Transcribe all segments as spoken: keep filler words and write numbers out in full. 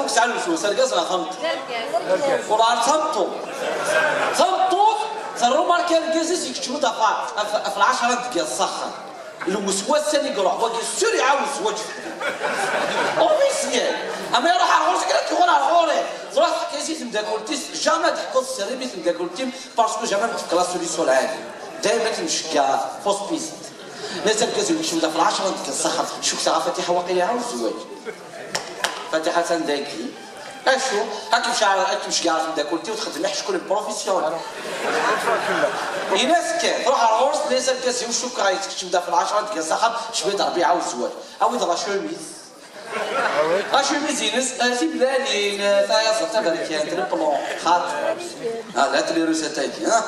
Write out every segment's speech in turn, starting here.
Tesɛa lweswas, argaz neɣ tameṭṭut? Werɛad tameṭṭut. Tameṭṭut terrumarki argaz-is ikeččem-d ɣef, ɣef, ɣef lɛecṛa n tgad s axxam. Lweswas sani i iruḥ, wagi sûr iɛawed zzwaǧ. Officiel. Ama iruḥ ar ɣur-s, kra k-yuɣal ar ɣur-i. Truḥ teḥka-yas i temdakelt-is, jamais ad teḥkuḍ sser-im i temdakelt-im, parce que jamais ad tefk la solution lɛali. Dayma ad kem-ceggeɛ, fausse piste. Netta argaz-iw ikcem-d ɣef lɛecṛa n tgad s axxam. Cukteɣ ɣef Fatiḥa waqila iɛawed zzwaǧ. Fatiḥa atan dagi. Acu? Ad kem-ceggeɛ, ad kem-ceggeɛ temdakelt-iw txeddem iḥeckulen professionnel. Ini-as kan, truḥ ar ɣur-s, tenna-yas argaz-iw cukkeɣ yettkeččem-d ɣef lɛecṛa n tgad s axxam, cbi-d Ṛebbi iɛawed zzwaǧ. Awi-d la chemise. La chemise-ines, eh, timellalin, eh, tayaẓiḍt taberkant, le blanc, xaṭi. Ah, la tlerusat-agi, ha?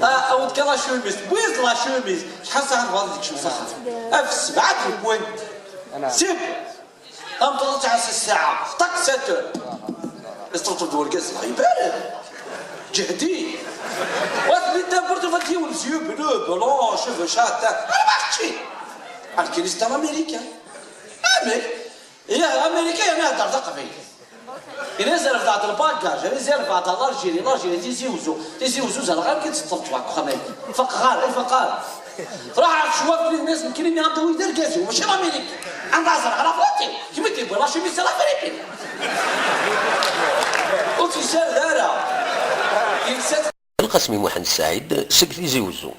Ah, awi-d kan la chemise, tewwi-d la chemise. Acḥal ssaɛa tebɣiḍ ad tekcem s axxam? Af ssebɛa n lpwint. Sib! Tameṭṭut ad tɛass ssaɛa. Ṭak, sept heures. Isteṛṭeḍ-d urgaz, dɣa ibarek. Ǧehdi. Wa tewwi-d tameṭṭut, tufa-d yiwen z yeux bleus, blancs, cheveux châtains. Ala ma kečči. Nekkini c'est un Américain. Amek? Yah, Américain yerna ihedder taqbaylit. Ini-as rfed-aɣ-d lbagaj, ini-as rfed-aɣ-d l'Algérie, l'Algérie, Tizi Uzzu, Tizi Uzzu zerreɣ amek i d-teṭṭef ttwa deg uxxam-agi. Faqeɣ ara, i faqeɣ ara. Truḥ ɣer ccwab, ini-as nekkini mi ɣ-d-awi d argaz-iw, mačči d Américain. Anda ẓerreɣ la flotte, kemm i d-yewwi la chemise, c'est la Philippine. Ur tt-yessared ara. Yelsa-tt. Lqasmi Muḥend Saɛid seg Tizi Uzzu.